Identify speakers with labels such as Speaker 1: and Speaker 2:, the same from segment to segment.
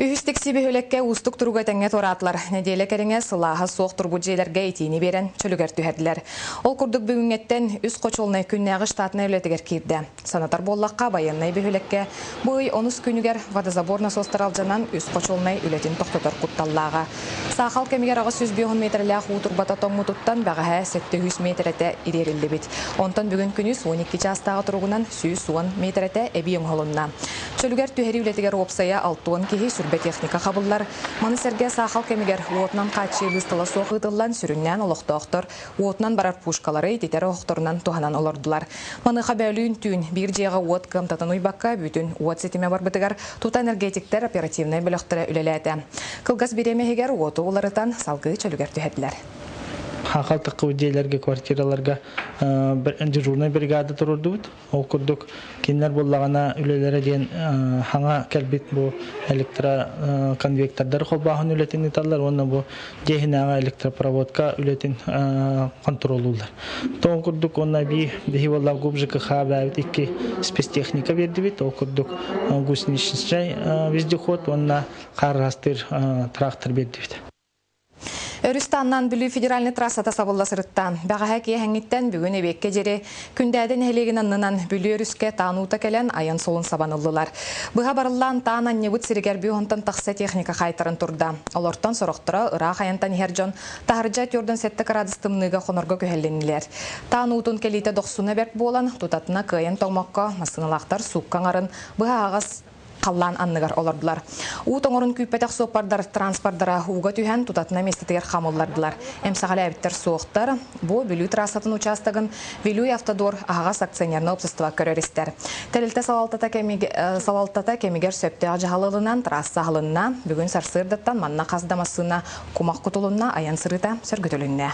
Speaker 1: Үһүс тикси бөһүөлэккэ уустук туруга этэҥҥэ туораатылар. Нэдиэлэ кэриҥэ сылааһа суох турбут дьиэлэргэ итиини биэрэн чөлүгэр түһэрдилэр. Ол курдук бүгүҥҥэттэн үс хочуолунай күннээҕи штатнай үлэтигэр киирдэ. Санатар буоллахха, байыаннай бөһүөлэккэ бу ый онус күнүгэр водозабор насостара алдьанан үс хочуолунай үлэтин тохтотор кутталлааҕа. Саахал кэмигэр 850 миэтэрэлээх уу турбата тоҥмутуттан бэҕэһээ 700 миэтэрэтэ ириэриллибит. Онтон бүгүн күнүс 12 чаастааҕы туругунан 110 миэтэрэтэ эбии оҥоһулунна. Чөлүгэр түһэрии үлэтигэр уопсайа 60 киһи сүрбэ техника хабыллар. Маны сэргэ саахал кэмигэр уотунан хааччыйыы быыстала суох ыытыллан, сүрүннээн олохтоохтор уотунан барар пушкалары ититэр оһохторунан туһанан олордулар. Маныаха бөөлүүн түүн биир дьиэҕэ уот кыамтатын уйбакка, бүтүн уот ситимэ барбытыгар тута энергетиктэр оперативнай бөлөхтөрө үлэлээтэ. Кылгас бириэмэ иһигэр уоту уларытан, салгыы чөлүгэр түһэрдилэр.
Speaker 2: Хаахал таххыбыт дьиэлэргэ, квартираларга дежурнай бригада туруордубут. Ол курдук кинилэр буоллаҕына үлэлэрэ диэн хаҥа кэлбит бу электроконвектордары холбооһун үлэтин ыыталлар уонна бу дьиэ иһинээҕи электропроводка үлэтин хонтуруоллууллар. Ол курдук уонна эбии биһи буоллаах ГУП ЖКХ бэйэбит икки спецтехника биэрдибит. Ол курдук гусеничнай вездеход уонна хаар ыраастыыр трактор биэрдибит.
Speaker 1: Өрүс тааннаан Бүлүү федеральнай трассата сабылла сырытта. Бэҕэһээ киэһэҥҥиттэн бүгүн эбиэккэ диэри Күндээдэ нэһилиэгин аннынан Бүлүү өрүскэ таан уута кэлэн айан суолун сабан ыллылар. Быһа барыллаан таан анньыбыт сиригэр бү онтон тахса техника хаайтаран турда. Олортон сорохторо ыраах айантан иһэр дьон таһырдьа 47 кыраадыс тымныыга хонорго күһэллиннилэр. Таан уутун кэлиитэ дохсуна бэрт буолан, тутатына кыайан тоҥмокко массыыналаахтар суукка аҥарын быһа аһаҕас халлаан анныгар олордулар. Уу тоҥорун күүппэтэх суоппардар транспордара ууга түһэн тутатына миэстэтигэр хамыллардылар. Эмсэҕэлээбиттэр суохтар. Бу Бүлүү трассатын учаастагын Вилюй Автодор аһаҕас акционернай общество көрөр-истэр. Тэрилтэ салалтата кэмигэр сөптөөх дьаһал ылынан трасса аһылынна. Бүгүн сарсыардаттан манна хас да массыына кумах кутулунна, айан сырыыта сөргүтүлүннэ.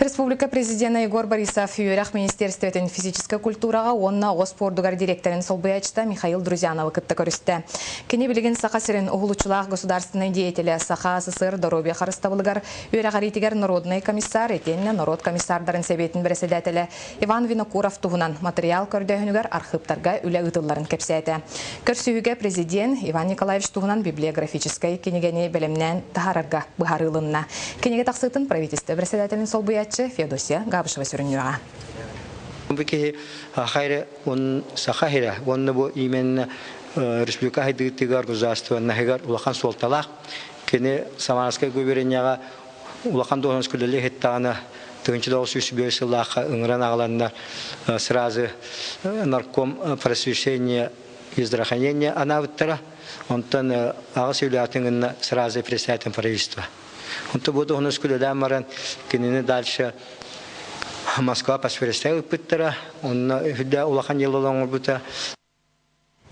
Speaker 1: Республика президена Егор Борисов үөрэх министерствотын физическэй культураҕа уонна оҕо спордугар директорын солбуйааччыта Михаил Друзьяновы кытта көрүстэ. Кини билигин Саха сирин уһулуччулаах государственнай деятелэ, Саха СССР доруобуйа харыстабылыгар үөрэҕириитигэр народнай комиссар, итиэннэ норуот комиссардарын сэбиэтин бэрэссэдээтэлэ Иван Винокуров туһунан матырыйаал көрдөөһүнүгэр архыыптарга үлэ ыытылларын кэпсээтэ. Көрсүһүүгэ президент Иван Николаевич туһунан библиографическай кинигэни бэлэмнээн таһаарарга быһаарыылынна. Кинигэ тахсыытын правительство председателин солбуйааччы Феодосия Габышева сүрүннүөҕэ.
Speaker 3: Бу киһи хайры он саха хирэ уонна бу именно республика хайдыытыгар государственноһыгар улахан суолталаах кини Самарскай губернияҕа улахан дуоһунас үлэлии иһиттэҕинэ 1905 сыллаахха ыҥыран аҕаланнар сразу нарком просвещения и здравоохранения анаабыттара. Онтон аҕыс үлээтин гынна сразу председатель правительства. Онтон бу дуоһунас үлэлээн баран кинини дальше Москва пасферестэ ыппыттара. Онно үрдэ улахан дьыала оҥорбута.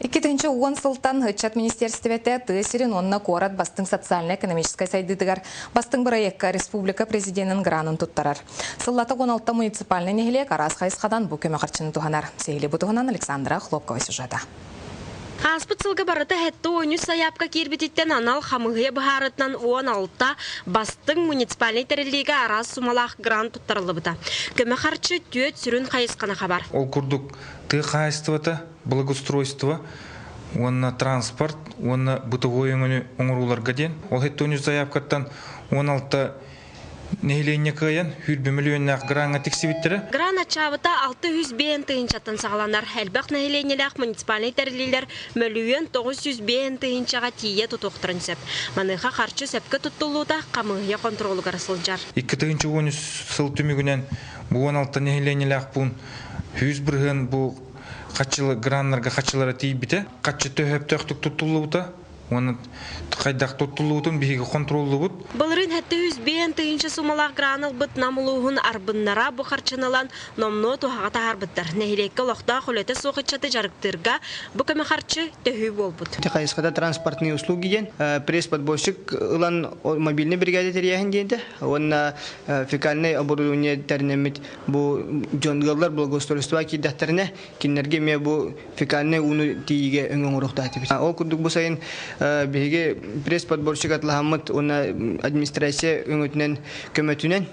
Speaker 1: 2010 сылтан Ыччат министиэристибэтэ тыа сирин уонна куорат бастыҥ социальнай-экономическай сайдыытыгар бастыҥ бырайыакка республика президенин гранын туттарар. Сыллата 16 муниципальнай нэһилиэк араас хайысхадан бу көмө харчыны туһанар. Сиһилии бу туһунан Александра Хлопкова сюжета.
Speaker 4: Ааспыт сылга барыта 73 сайаапка киирбититтэн анал хамыыһыйа быһаарытынан 16 бастыҥ муниципальнай тэриллиигэ араас сумалаах грант туттарыллыбыта. Көмө харчы түөрт сүрүн хайысханы хабар.
Speaker 5: Ол курдук тыа хаһаайыстыбата, благоустройство уонна транспорт уонна бытовой өҥөнү оҥорууларга диэн. Ол 73 заявкаттан 16 нэһилиэнньэ кыайан сүүрбэ мөлүйүөннээх граҥҥа тиксибиттэрэ.
Speaker 4: Гран аччаабыта 605 тыһыынчаттан саҕаланар. Элбэх нэһилиэнньэлээх муниципальнай тэриллиилэр мөлүйүөн 905 тыһыынчаҕа тиийэ тутуохтарын сөп. Маныаха харчы сөпкө туттуллуута хамыыһыйа хонтуруолугар сылдьар.
Speaker 5: 2013 сыл түмүгүнэн бу 16 нэһилиэнньэлээх пуун 100% бу хаччылы граннарга хаччылара тиийбитэ. Хаччы төһөптөөхтүк туттуллубута уонна хайдах туттуллубутун биһиги хонтуруоллубут.
Speaker 4: Былырыын 705 тыһыынча сумалаах гран ылбыт Нам улууһун арбыннара бу харчыны ылан номнуо туһаҕа таһаарбыттар. Нэһилиэккэ олохтоох үлэтэ суох ыччаты дьарыктыырга бу көмө харчы төһүү буолбут.
Speaker 6: Хайысхата транспортные услуги диэн пресс-подборщик ылан мобильный бригада тэрийээһин диэнтэ уонна фекальнай оборудование тэринэммит бу дьон ыаллар благоустройство киирдэхтэринэ кинилэргэ эмиэ бу фекальнай ууну тиийиигэ өҥө оҥоруохтаах этибит. Ол курдук бу сайын Биһиги пресс-подборщик атылаһаммыт уонна администрация өҥөтүнэн көмөтүнэн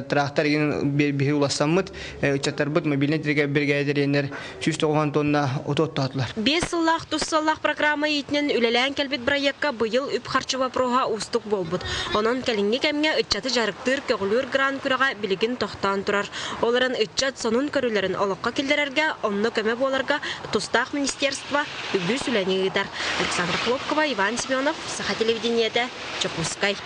Speaker 6: трактор игин биһи улассаммыт ыччаттарбыт мобильнай биригээдэриннэр 190 тонна оту оттоотулар.
Speaker 4: Биэс сыллаах тус сыаллаах программа иитинэн үлэлээн кэлбит бырайыакка быйыл үп-харчы вопроһа уустук буолбут. Онон кэлиҥҥи кэмҥэ ыччаты дьарыктыыр, көҕүлүүр грант күрэҕэ билигин тохтоон турар. Ол эрэн ыччат сонун көрүүлэрин олоххо киллэрэргэ, онно көмө буоларга тустаах министерство үгүс үлэни ыытар. Александра Хлопкова, Иван Семенов, Саха телевидениетэ, Дьокуускай.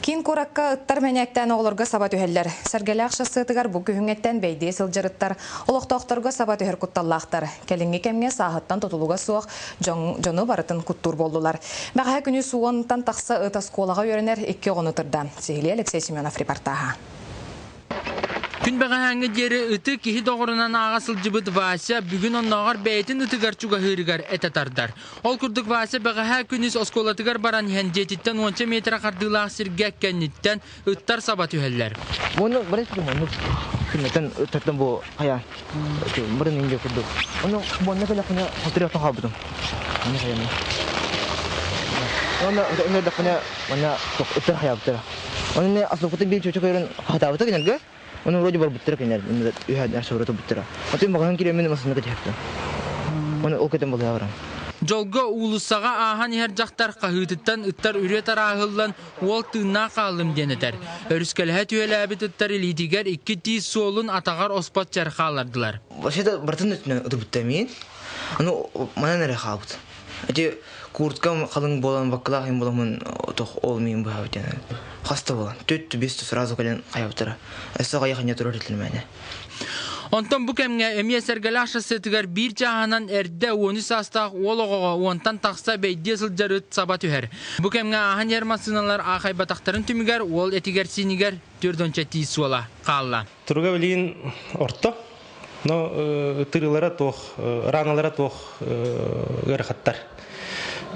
Speaker 1: Киин куоракка ыттар мэнээктээн оҕолорго саба түһэллэр. Сэргэлээх шоссетыгар бу күһүҥҥэттэн бэйдиэ сылдьар ыттар олохтоохторго саба түһэр кутталлаахтар. Кэлиҥҥи кэмҥэ сааһыттан тутулуга суох дьону барытын куттуур буоллулар. Бэҕэһээ күнүс уонтан тахса ыт оскуолаҕа үөрэнэр икки оҕону ытырда. Сиһилии Алексей Семенов репортаһа.
Speaker 7: Күн бэҕэһээҥҥи диэри ыты киһи доҕорунан ааҕа сылдьыбыт Вася бүгүн оннооҕор бэйэтин ытыгар чугаһыырыгар этэ тардар. Ол курдук Вася бэҕэһээ күнүс оскуолатыгар баран иһэн дьиэтиттэн уонча миэтэрэ хардыылаах сиргэ кэнниттэн ыттар саба түһэллэр.
Speaker 8: Муну барыт муну күннэтэн ыттартан бу хайа барын инде курдук. Ону буонна кэлэхпинэ хотуруохтан хаалбытым. Аны хайаны. Онно ынырдахпына манна ыттар хайаабыттара. Оны асылпытын биир чөчө көрөн хатаабыта кинилэргэ. Оны вроде барбыттара кинилэр үһэдэр собура туппуттара. Атын маҕаһын кириэмин масына кэтиһэптим. Оны ол кетен болуя барам.
Speaker 7: Дьолго уулуссаҕа ааһан иһэр дьахтар хаһыытыттан ыттар үрүө тарааһыллан уол тыыннаах хааллым диэн этэр. Өрүскэлэһэ түһэлээбит ыттар илиитигэр икки тиис суолун атаҕар оспот чэр хааллардылар.
Speaker 8: Вообще-то бартын өттүнэн ытыбытта миин. Аны манан эрэ хаалбыт. Эти курткам халыҥ буолан баккалаах им буоламмын тох ол миин быһаабыт диэн хаста буолан түт бис сразу кэлэн хайабыттара өссө хайа турар этилимэне.
Speaker 7: Онтон бу кэмҥэ эмиэ Сэргэлээх шоссетыгар биир чааһынан эрдэ 13 саастаах уол оҕоҕо уонтан тахса бэйдиэ сылдьар ыт саба түһэр. Бу кэмҥэ ааһан иһэр массыыналар аахайбатахтарын түмүгэр уол этигэр-сиинигэр түөрт тиис суола хаалла.
Speaker 9: Туруга билигин орто, но ытырыылара туох, раналара туох ыарахаттар.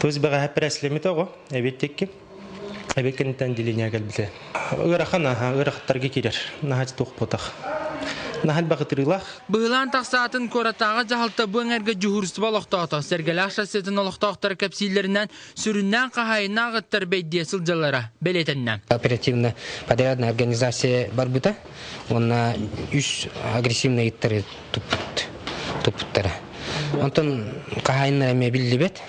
Speaker 9: То есть бэҕэһээ пресслэммит оҕо, эбиэттикки, эбиэт кэнниттэн отделение кэлбитэ. Ыарахан аха, ыарахаттарга киирэр. Наһаа туох буотах. Наһаа элбэх ытырыылаах.
Speaker 7: Быһылаан тахсаатын куораттааҕы дьаһалта бу эҥэргэ дьуһуурустуба олохтоото. Сэргэлээх шоссетын олохтоохторо кэпсииллэринэн, сүрүннээн хаһаайыннаах ыттар бэйдиэ сылдьаллара бэлиэтэннэ.
Speaker 10: Оперативно подрядная организация барбыта уонна үс агрессивный ыттары туппут туппуттара. Онтон хаһаайыннара эмиэ биллибэт.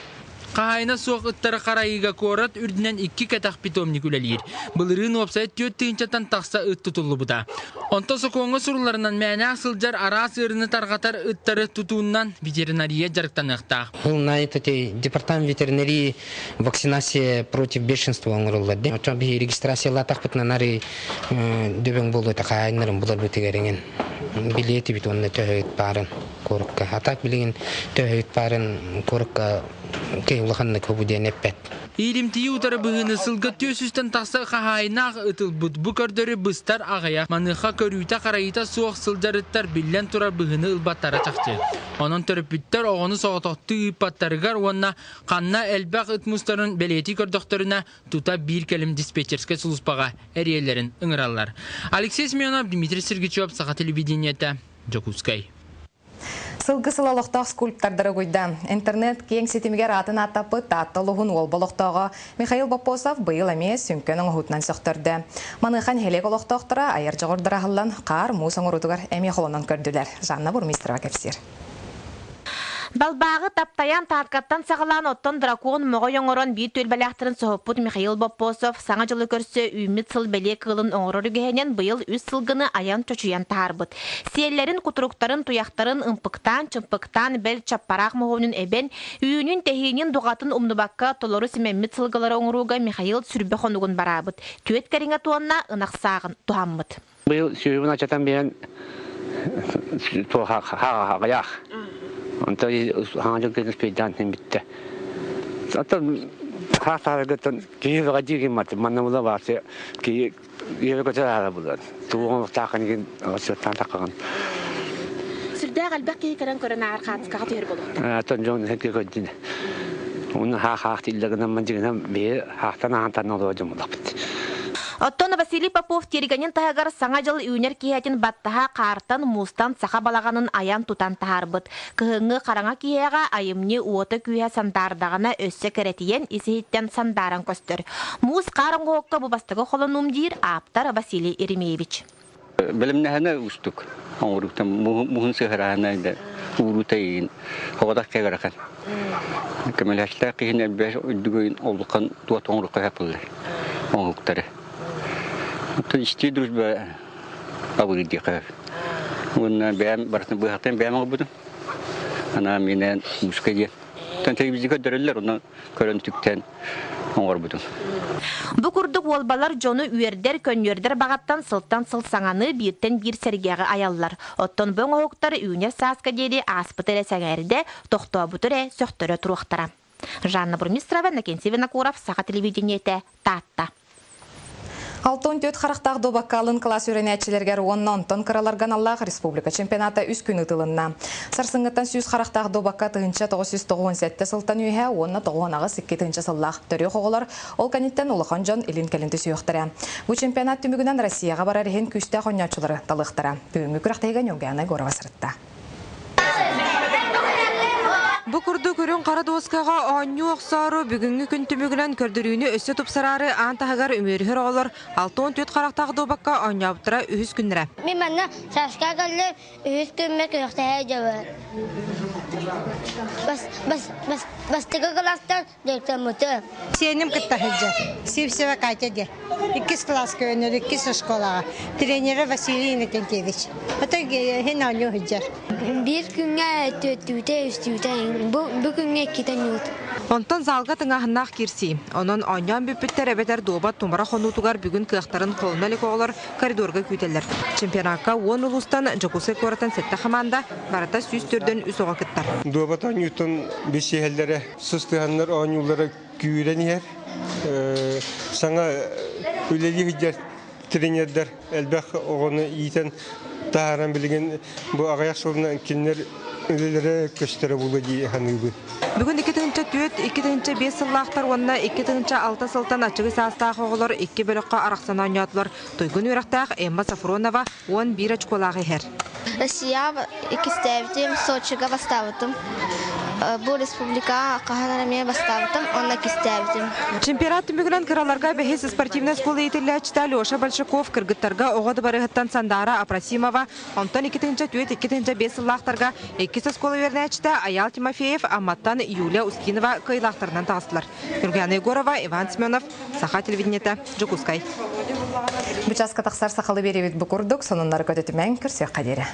Speaker 7: Хаһаайына суох ыттары харайыыга куорат үрдүнэн икки кэтэх питомник үлэлиир. Былырыын уопсай түөрт тыһыынчаттан тахса ыт тутуллубута. Онтон сокуоҥҥа сурулларынан мээнээх сылдьар араас ыарыыны тарҕатар ыттары тутуунан ветеринария дьарыктаныахтаах.
Speaker 10: Был департамент ветеринарии вакцинация против бешенства оҥоруллар дии. Оччоҕо биһи регистрациялаатахпытына нары дөбөҥ буолуо этэ хаһаайыннарын булар бытыгар билиэ этибит уонна төһө ыт баарын куоракка. А так билигин төһө ыт баарын куоракка киһи улаханнык хобу диэн эппэт.
Speaker 7: Ииримтийии утары быһыыны сылга 400-тэн тахса хаһаайыннаах ытылбыт. Бу көрдөрү быстар аҕыйах. Маныаха көрүүтэ-харайыыта суох сылдьар ыттар биллэн турар быһыыны ылбаттара чахчы. Онон төрөппүттэр оҕону соҕотохтуу ыыппаттарыгар уонна ханна элбэх ыт мустарын бэлиэтии көрдөхтөрүнэ тута биир кэлим диспетчерскэй сулууспаҕа эрийэллэрин ыҥыраллар. Алексей Семенов, Дмитрий Сергичев, Саха телевидениетэ, Дьокуускай.
Speaker 1: Сылгы сыл олохтоох скульптордары угуйда. Интернет киэҥ ситимигэр аатын ааттаппыт Таатта улууһун уолба олохтооҕо Михаил Боппосов быйыл эмиэ сүҥкэн оҥоһуутунан сөхтөрдө. Маныаха нэһилиэк олохтоохторо айар дьоҕурдара аһыллан хаар муус оҥоруутугар эмиэ холонон көрдүлэр. Жанна Бурмистрова кэпсиир.
Speaker 4: Балбааҕы таптайан тааткаттан саҕалаан оттон дракон моҕой оҥорон биир түөлбэлээхтэрин соһуппут Михаил Боппосов Саҥа дьылы көрсө үүммүт сыл бэлиэ кыылын оҥорор үгэһинэн быйыл үс сылгыны айан чочуйан таһаарбыт. Сиэллэрин, кутуруктарын, туйахтарын ымпыктаан, чымпыктаан, бэл чаппараах моһуонун эбэн, үүнүн, тэһиинин, дуҕатын умнубакка толору симэммит сылгылары оҥорууга Михаил сүрбэ хонугун бараабыт. Түөт кэриҥэ туонна ынах сааҕын туһаммыт.
Speaker 11: Быйыл сүөһүбүн ачатан биэрэн хаҕайаах. Онтон хаҥа дьон кэлин спейдаан бүттэ. Оттон хаах таһаргыттан киһи бөҕө дии гыммат. Манна була баасы киһи Үөрэ көтөр аара булар. Тугун олохтоох сыаттаан таххаҕын.
Speaker 4: Сүрдээх элбэх киһи кэлэн көрөн аар хаацкаҕа түһэр буолуохтаах.
Speaker 11: Тон дьон хэтки көрдүн. Уну хаах хаах тиллэгинэн мандьыгынан бии хаахтан ахан танна олорор дьон булаппыт.
Speaker 4: Оттон Василий
Speaker 12: Василий Попов тиэргэнин таһыгар Саҥа дьыл үүнэр киэһэтин баттаһа хаартан, муустан саха балаҕанын айан тутан таһаарбыт. Кыһыҥҥы хараҥа киэһэҕэ айымньы уота-күүһэ сандаардаҕына өссө кэрэтийэн ис-иһиттэн сандааран көстөр. Муус хаар оҥоһукка бу бастакы холонуум диир ааптар Василий Еремеевич.
Speaker 11: Бэлэмнэһэнэ уустук. Оҥоруктан муһун сыһыраһына да ууруута иин оҕодох кэгэрэхэн. Көмөлөһүлээх киһин элбэх үрдүгүн олухан туот оҥорукка хапыллар оҥоһуктары. Оттон истии дружба абыры диэхэ. Уонна бэйэм барытын быһахтан бэйэм оҥорбутум. Анаа минэн муска диэн. Тэн телевизорга көрдөрөллөр, онон көрөн түктэн оҥорбутум.
Speaker 12: Бу курдук уолбалар дьону үөрдэр, көнньүөрдэр баҕаттан сылтан сыл саҥаны бииртэн биир сэргэҕи айаллар. Оттон бу оҥоһуктар үүнэр сааска диэри ааспыты эрэ сэҥээрдэ, тохтообуту эрэ сөхтөрө туруохтара. Жанна Бурмистрова, Иннокентий Винокуров, Саха телевидениетэ, Таатта.
Speaker 1: 64 харахтаах дуобакка алын кылаас үөрэнээччилэригэр уонна онтон кыраларга аналлаах республика чемпионата үс күн ыытылынна. Сарсыҥҥыттан сүүс харахтаах дуобакка 1997 сылтан үөһэ уонна 98 2 сыллаах төрүөх оҕолор ол кэнниттэн улахан дьон илин-кэлин түсүөхтэрэ. Бу чемпионат түмүгүнэн Россияҕа барар иһин күүстээх оонньооччулары талыахтара. Бүгүҥҥү күрэхтэһиигэ Ньургуяна Егорова сырытта.
Speaker 13: Бу курдук үрүҥ хара дуоскаҕа оонньуу охсоору бүгүҥҥү күн түмүгүнэн көрдөрүүнү өссө тупсараары аан таһыгар үмүөрүһэр оҕолор 64 харахтаах дуобакка оонньообуттара үһүс күннэрэ.
Speaker 14: Мин манна Сашка кэллим, үһүс күммэр күрэхтэһэ дьабын. Бастакы кылаастан дьарыктаммытым.
Speaker 15: Сиэним кытта сылдьар. Сивцева Катя диэн. Иккис кылааска үөрэнэр, иккис оскуолаҕа. Тренерэ Василий Иннокентьевич. Ото иһин оонньуу сылдьар.
Speaker 14: Биир күҥҥэ түөртүүтэ, үстүүтэ, бу, бу күҥҥэ иккитэ ньуут.
Speaker 13: Онтон залга тыҥааһыннаах киирсии. Онон оонньоон бүппүттэр эбэтэр дуобат тумара хонуутугар бүгүн кыахтарын холоно илик оҕолор коридорга күүтэллэр. Чемпионакка уон улуустан Дьокуускай куораттан сэттэ хамаанда барыта 104 үс оҕо кыттар.
Speaker 16: Дуобат оонньуутун билсиһэллэрэ сыстыганнар оонньуулара күүрэн иһэр. Саҥа үлэлии сылдьар тренердэр элбэх оҕону иитэн таһааран билигин бу аҕыйах сылынан кинилэр үлэлэрэ көстөрө буолуо дии саныыбын.
Speaker 13: Бүгүн 2 4, 2 5 сыллаахтар уонна 2 6 сылтан аччыгый саастаах оҕолор икки бөлөххө арахсан оонньоотулар. Туйгун үөрэхтээх Эмма Сафронова 11 очколаах иһэр.
Speaker 17: Россияҕа иккистээбитим, Сочига бастаабытым. Бу республикаҕа хаһан эмиэ бастаабытым уонна иккистээбитим.
Speaker 13: Чемпионат түмүгүнэн кыраларга бэһис спортивнай оскуола иитиллээччитэ Леша Большаков кыргыттарга оҕо дыбарыһыттан Сандаара Апросимова, онтон 2004-2005 сыллаахтарга иккис оскуола үөрэнээччитэ Аял Тимофеев, Амматтан Юлия Ускинова кыайыылаахтарынан таҕыстылар. Нюргуяна Егорова, Иван Семенов, Саха телевидениета, Дьокуускай.
Speaker 1: Бу часка тахсар сахалы биэрэбит бу курдук сонуннары көтүтүмэҥ көрсүөххэ диэри.